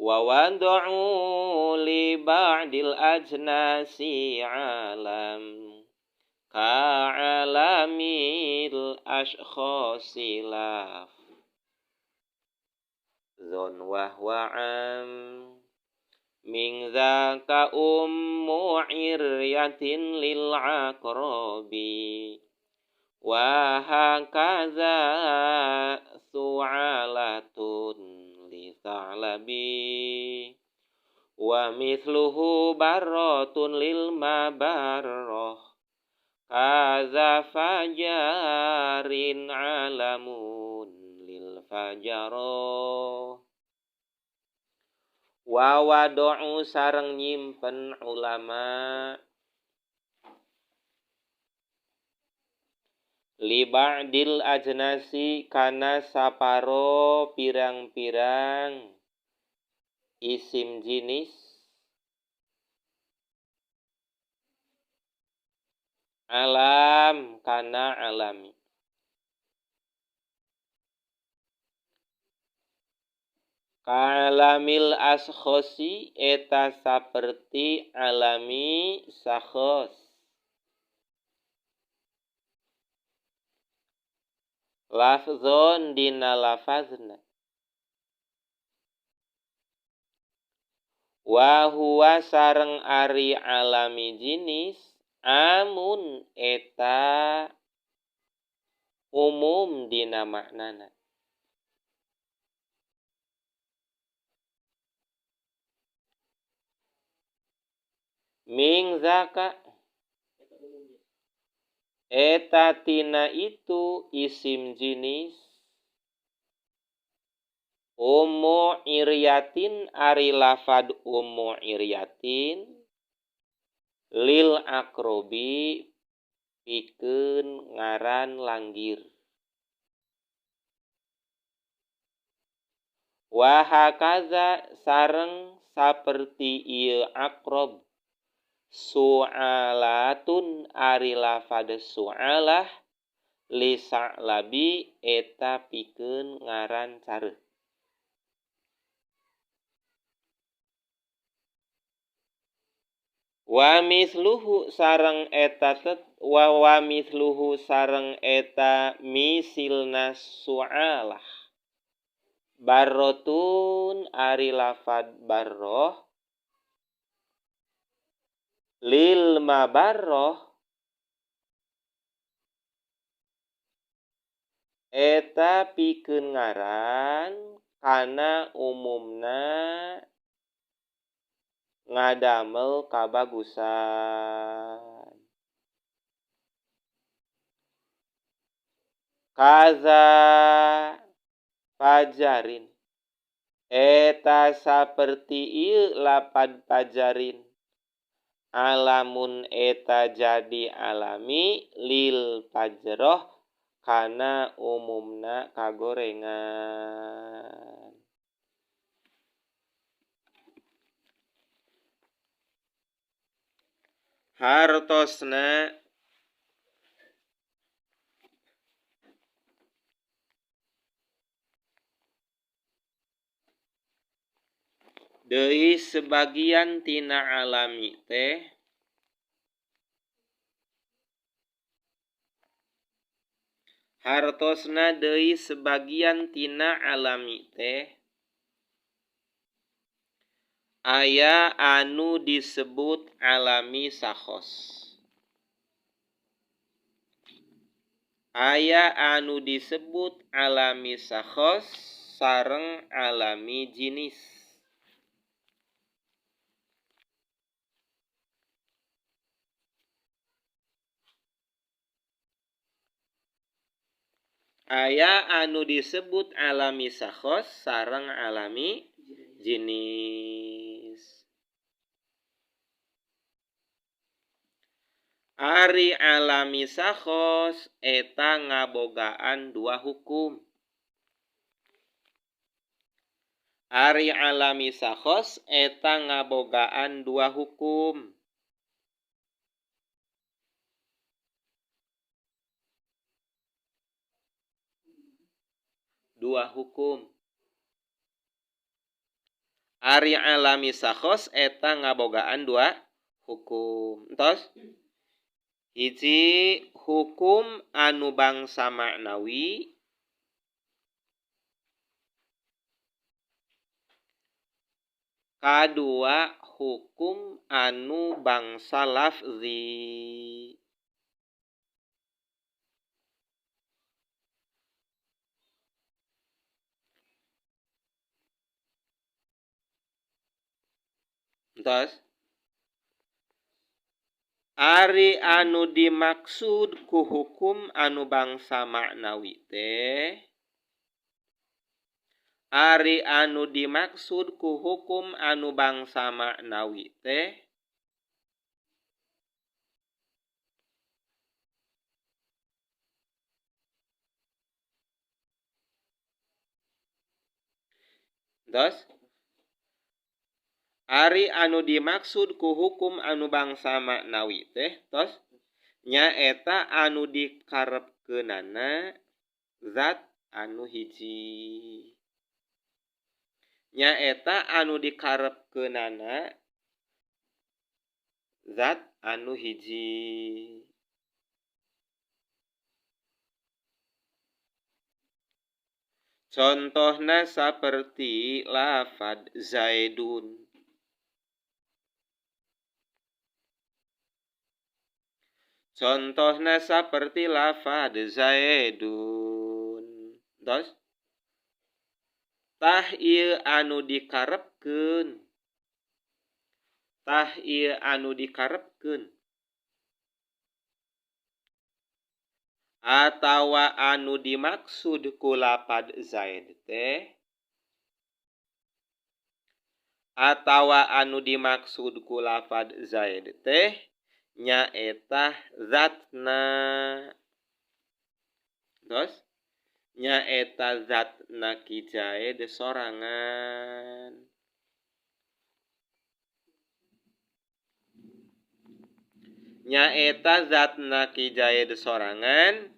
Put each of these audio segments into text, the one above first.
Wa wad'u li ba'dil ajnasi alam ka'alamil ashkhasi laf zon wa wa'am min dzaka ummu iryatin lil aqrabi wa hakaza su'alatun li tha'labi wa mithluhu barratun lil mabarrah kaza fajarin alamun lil fajaro wa wadu'u sareng nyimpen ulama li ba'dil ajnasi kana saparo pirang-pirang isim jinis alam kana alami. Ka'alamil ashkhosi eta saperti alami sakhos. Lafzon dina lafazna. Wa huwa sareng ari alami jinis amun eta umum dina maknana. Ming zaka eta tina itu isim jinis ummu iryatin ari lafad ummu iryatin lil akrobi pikeun ngaran langgir. Wa hakaza sareng saperti ieu akrob su'alatun ari lafad su'alah li sa'labi eta pikeun ngaran careuh. Wa misluhu sareng eta wa misluhu sareng eta misilna su'alah barrotun ari lafad barroh lil mabarroh eta pikeun ngaran kana umumna ngadamel kabagusan. Kaza pajarin eta saperti ieu lapad pajarin alamun eta jadi alami lil pajroh kana umumna kagorengan. Hartosna deui sebagian tina alami teh hartosna deui sebagian tina alami teh aya anu disebut alami sakhos. Aya anu disebut alami sakhos sareng alami jinis. Aya anu disebut alami sakhos sareng alami jinis. Ari alami sakhos eta ngabogaan dua hukum. Ari alami sakhos eta ngabogaan dua hukum. Dua hukum. Ari alami sakhos eta ngabogaan dua hukum. Entos? Hiji hukum anu bangsa maknawi, kadua hukum anu bangsa lafzi. Entos? Ari anu dimaksud ku hukum anu bangsa maknawi teh, ari anu dimaksud ku hukum anu bangsa maknawi teh Entos? Ari anu dimaksud ku hukum anu bangsa maknawi teh tos nyaeta anu dikarepkeunana zat anu hiji. Nyaeta anu dikarepkeunana zat anu hiji. Contohna saperti lafad Zaidun. Contohna saperti lafad Zaidun. Tos? Tah ieu anu dikarepkeun. Tah ieu anu dikarepkeun. Atawa anu dimaksud ku lapad Zaid teh, atawa anu dimaksud ku lapad Zaid teh nyaeta zatna. Terus nyaeta zatna Ki Zaid sorangan. Nyaeta zatna Ki Zaid sorangan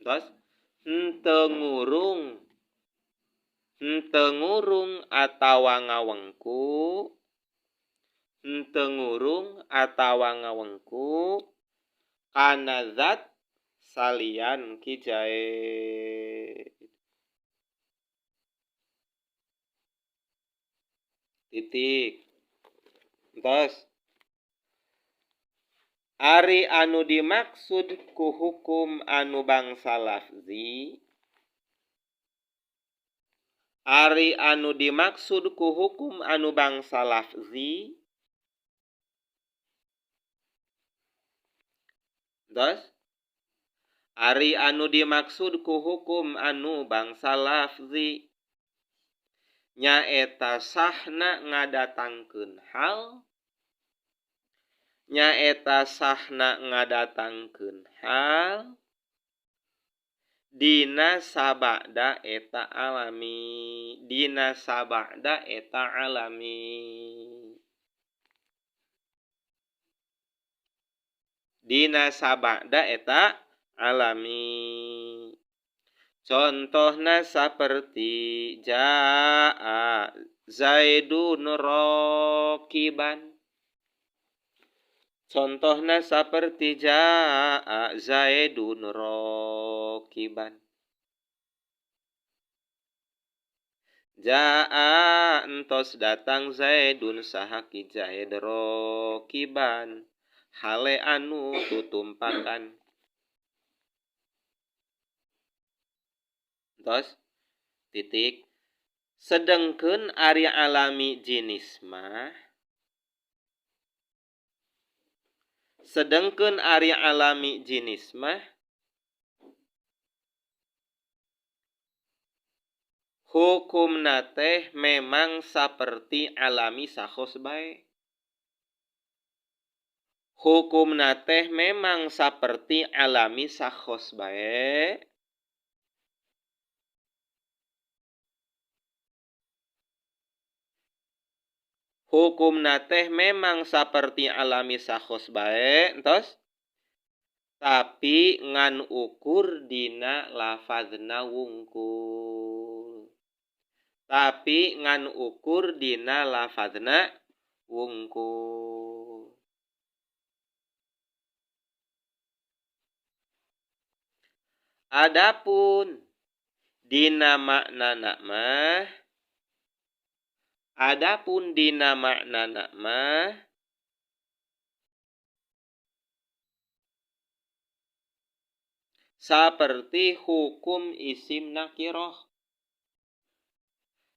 terus henteu ngurung atawa ngawengku, henteu ngurung atawa ngawengku kana zat salian Ki Zaid. Titik. Entos. Ari anu dimaksud ku hukum anu bangsa lafzi, ari anu dimaksud ku hukum anu bangsa lafzi, terus ari anu dimaksud ku hukum anu bangsa lafzi nyaeta sahna ngadatangkeun hal, nyaeta sahna ngadatangkeun hal dina sabada eta alami, dina sabada eta alami. Dina sabada eta alami. Contohna saperti jaa Zaidun rakiban. Contohna saperti jaa Zaidun rakiban. Jaa entos datang Zaidun saha Ki Zaid rakiban hale anu tutumpakan. Tos titik. Sedengkeun ari alami jinis mah, sedengkeun ari alami jinis mah hukumna teh memang saperti alami sakhos bae. Hukumna teh memang saperti alami sakhos bae. Hukumna teh memang saperti alami sakhos bae, entos. Tapi ngan ukur dina lafadzna wungkul. Tapi ngan ukur dina lafadzna wungkul. Adapun dina maknana mah, adapun dina maknana mah saperti hukum isim nakiroh.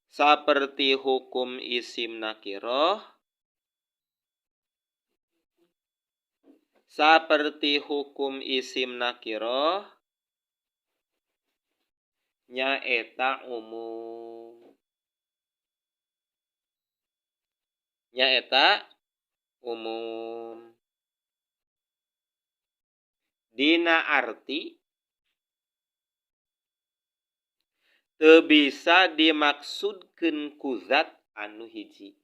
Saperti hukum isim nakiroh. Saperti hukum isim nakiroh nyaeta umum. Nyaeta umum. Dina arti teu bisa dimaksudkeun ku zat anu hiji.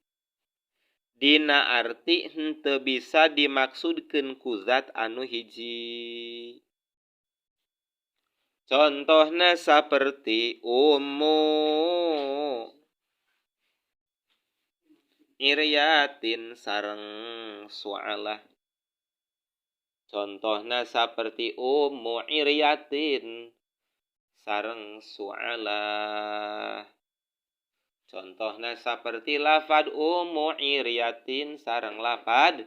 Dina arti henteu bisa dimaksudkeun ku zat anu hiji. Contohna saperti ummu iryatin sareng sualah. Contohna saperti ummu iryatin sareng sualah. Contohna saperti lafad ummu iryatin sareng lafad